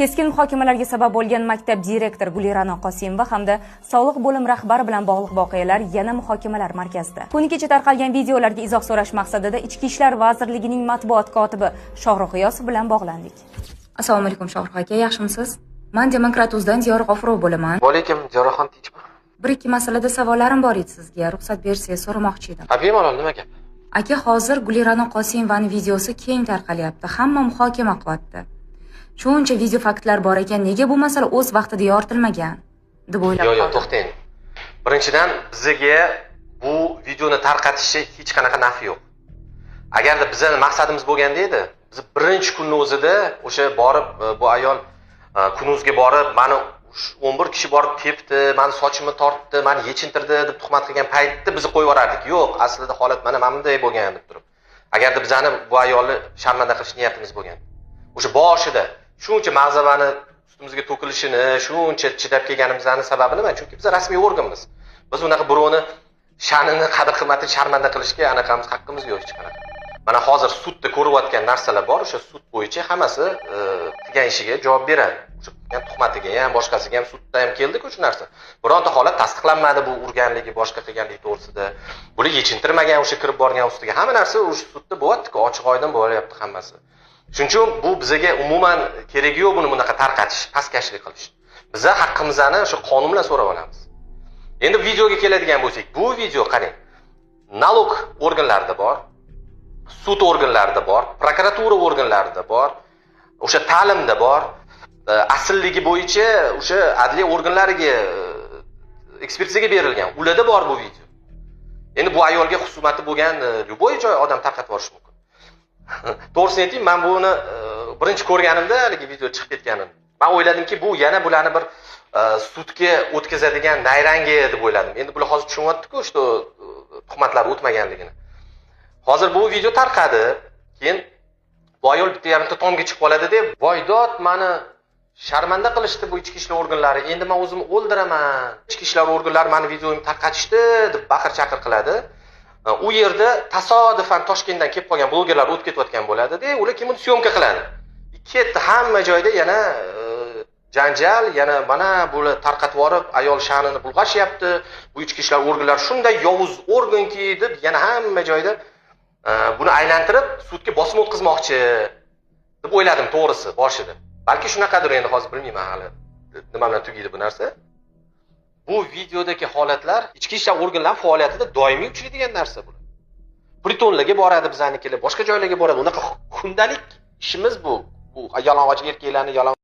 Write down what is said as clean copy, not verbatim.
Keskin muhokamalarga sabab bo'lgan maktab direktori Gulira'no Qosimova hamda soliq bo'lim rahbari bilan bog'liq voqealar yana muhokamalar markazida. Kuni kecha tarqalgan videolarga izoh so'rash maqsadida Ichki ishlar vazirligining matbuot kotibi Shohrux G'iyosov bilan bog'landik. Assalomu alaykum, Shohrux aka, yaxshimisiz? Men Demokrat Uzdan Diyora G'ofurova bo'laman. Vaalaykum, Diyoraxon, tinchmi? Bir ikki masalada savollarim bor edi sizga. Ruxsat bersangiz so'ramoqchi edim. Ha, bemalol, nima gap? Aka, hozir Gulira'no Qosimovaning videosi keng tarqalyapti. Hamma muhokama qilyapti. Shuncha video faktlar bor ekan, nega bu masala o'z vaqtida yoritilmagan deb o'ylab Yo'q, yo'q, qoldim. To'xtang. Birinchidan, bizga bu videoni tarqatishi hech qanaqa nafi yo'q. Agarda bizning maqsadimiz bo'lganda edi, biz birinchi kunni o'zida o'sha borib bu ayol Kunuzga borib, mani 11 kishi borib tepdi, mani sochimni tortdi, mani yechintirdi deb tuhmat qilgan paytda bizni qo'yib yuborardik. Yo'q, aslida holat mana bunday bo'lgan deb turib. Agarda bizani bu ayolni sharmanda qilish niyatimiz bo'lgan. O'sha boshida shuncha mag'zavani ustimizga to'kilishini, shuncha chidab kelganimizning sababi nima? Chunki biz rasmiy organmiz. Biz unaqa birovni sha'nini, qadr-qimmatini sharmanda qilishga anaqamiz, haqqimiz yo'q hech qanaqa. Mana hozir sudda ko'rayotgan narsalar bor, o'sha sud bo'yicha hammasi qilgan ishiga javob beradi. O'sha qilgan tuhmatiga ham, boshqasiga ham sudda ham keldi-ku shu narsa. Bironta holat tasdiqlanmadi bu urganligi, boshqa qilganligi to'g'risida. Buni yechintirmagan, o'sha kirib borgan ustiga hamma narsa o'sha sudda bo'lyapti-ku, ochiq oydin bo'lyapti hammasi. Shuning uchun bu bizga umuman keragi yo'q buni bunaqa tarqatish, pastkashlik qilish. Biz haqqimizni o'sha qonun bilan so'rab olamiz. Endi videoga keladigan bo'lsak, bu video qarang, nalog organlarida bor, sud organlarida bor, prokuratura organlarida bor, o'sha ta'limda bor, aslligi bo'yicha o'sha adliya organlariga ekspertizaga berilgan. Ularda bor bu video. Endi bu ayolga xusumati bo'lgan любой joy odam tarqatib yuborishi mumkin. To'g'risini aytayim, men buni birinchi ko'rganimda haligi video chiqib ketganini, men o'yladimki, bu yana bularni bir sudga o'tkazadigan nayrangi deb o'yladim. Endi bular hozir tushunyapti-ku, что tuhmatlar o'tmaganligini. Hozir bu video tarqadi. Keyin bu ayol bitta yarimta tomga chiqib qoladi deb, voydod, mani sharmanda qilishdi bu ichki ishlar organlari. Endi men o'zimni o'ldiraman. Ichki ishlar organlari mani videomni tarqatishdi deb baqir-chaqir qiladi. U yerda tasodifan Toshkentdan kelib qolgan blogerlar o'tib ketayotgan bo'ladi-da, ular keyin buni syomka qiladi. Ketdi hamma joyda yana janjal, yana mana bular tarqatib yuborib, ayol sha'nini bulg'ashyapti. Bu ichki ishlar organlari shunday yovuz organki deb yana hamma joyda buni aylantirib sudga bosim o'tkazmoqchi deb o'yladim to'g'risi boshida. Balki shunaqadir, endi hozir bilmayman hali nima bilan tugaydi bu narsa. Bu videodagi holatlar ichki ishlar organlari faoliyatida doimiy uchraydigan narsa bu. Pritonlarga boradi bizanikilar, boshqa joylarga boradi. Unaqa kundalik ishimiz bu. Bu yalang'och erkaklarni yalang'och